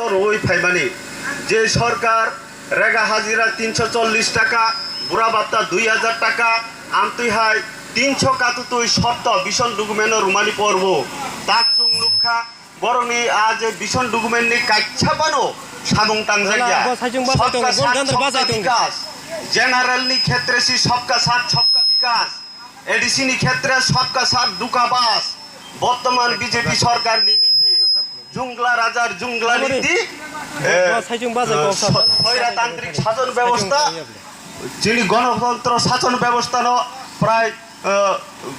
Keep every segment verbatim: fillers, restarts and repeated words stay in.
rwui phaimani. Je sorkar rega hajira tinsho chollish taka, bura bhatta dui hajar taka, amtwi hai tinsho katutwi sotto bison document no rwmani porbo. Tak chwng nukha, borokni a je bison document ni kaisa phano samung tangjak ya. Wala, bo saichung bachai tongo, Sabka bo sath, gandar sabka bachai tongo. Bikas. General ni khetre si sabka sath, sabka bikas. A D C ni khetre sabka sath, duka bas. Bortoman B J P sorkar ni niti. Jungla rajar jungla niti, eh, saichung bachai eh, kok sa- so- soiratantrik sason bebosta, chini gonotontro sason bebosta no prai, eh,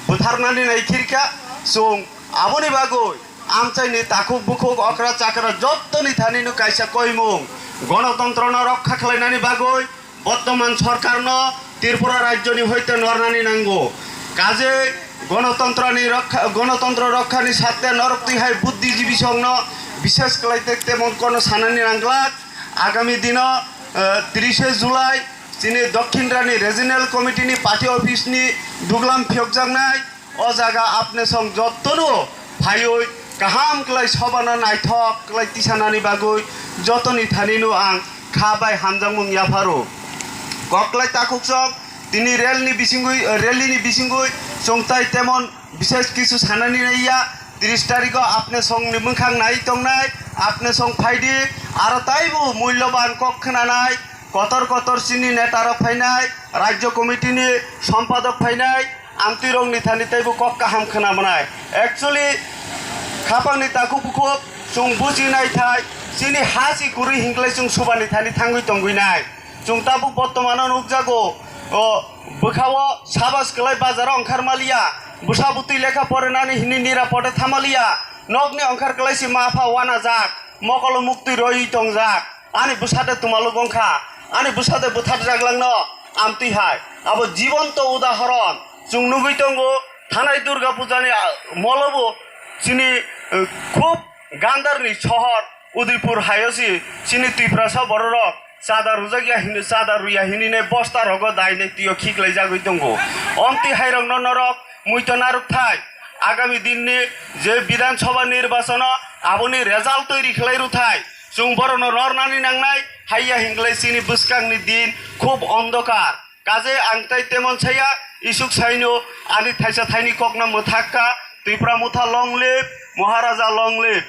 butharnani nai khirka. Chwng aboni bagwi amchaini takhuk bukhuk okra chakra jottoni thani no kaisa koimung gonotontro no rokha khlainani bagwi Bortoman sorkarno Tripura rajyoni hoite nornani nango. Kaje gonotontroni rokha, gonotontro rokhani satte norok twi hai buddhijibi songno bishes khlai te temon kono sanani nanglak. Agami dino, eh, trishe July chini Dokhin Rani Regional Committee ni party office ni duglam phiyokjaknai. O jaga apne song jotono phaiwi kaham klai sobana naithok klai tisanani bagwi jotoni thanino ang kha bai hamjakmung yapharo. Koklai takhuk song tini rel ni bisingwi, rally ni bisingwi chwng tai temon bishes kisu sanani naiya. Tris tarikho apne song ni mwkhang nai tongnai, apne song phaidi, aro taibo mulloban kok khwnanai, kotor kotor chini neta rok phainai, rajyo committee ni sompadok phainai, amtwirokni thani teibo kok kaham khwna mwnai. Actually, khapangni takhuk bukhuk chwng buji naithai, chini ha si kwrwi hinklai chwng subani thani thangwi tongwi nai. Chwng tabuk bortomano nukjago, o, bwkhao sabas kwlai bazaro ongkhar maliya, bwsa bwtwi lekha porinani hini nira pote thamaliya, nokni ongkhar kwlai si ma pha wanajak, mokolo muktwi roiwi tongjak. Ani bwsate tumaluk wngkha, ani bwsate bwtharjaklangno amtwi hai. Abo jibanto udahoron chwng nugwi tongo, thanai Durga Pujani, ah, molobo chini, eh, khub Gandarni sohor Udaipur haio si chini Tiprasa bororok chada rwjakya hini, chada rwya hinine bosta rogo dainai twiyo khiklaijagwi tongo. Omtwi hairokno norok muito narwkthai. Agami dinni je Bidhan Sabha nirbachono aboni result toiri khlai rwthai. Chwng borokno nornani nangnai, haiya hinglai chini bwskangni din khub ondokar. Kaje ang tai temon saya, isuk saino ani thaisa thaini kokno mwthakka, Tipra Motha long live, Maharaja long live.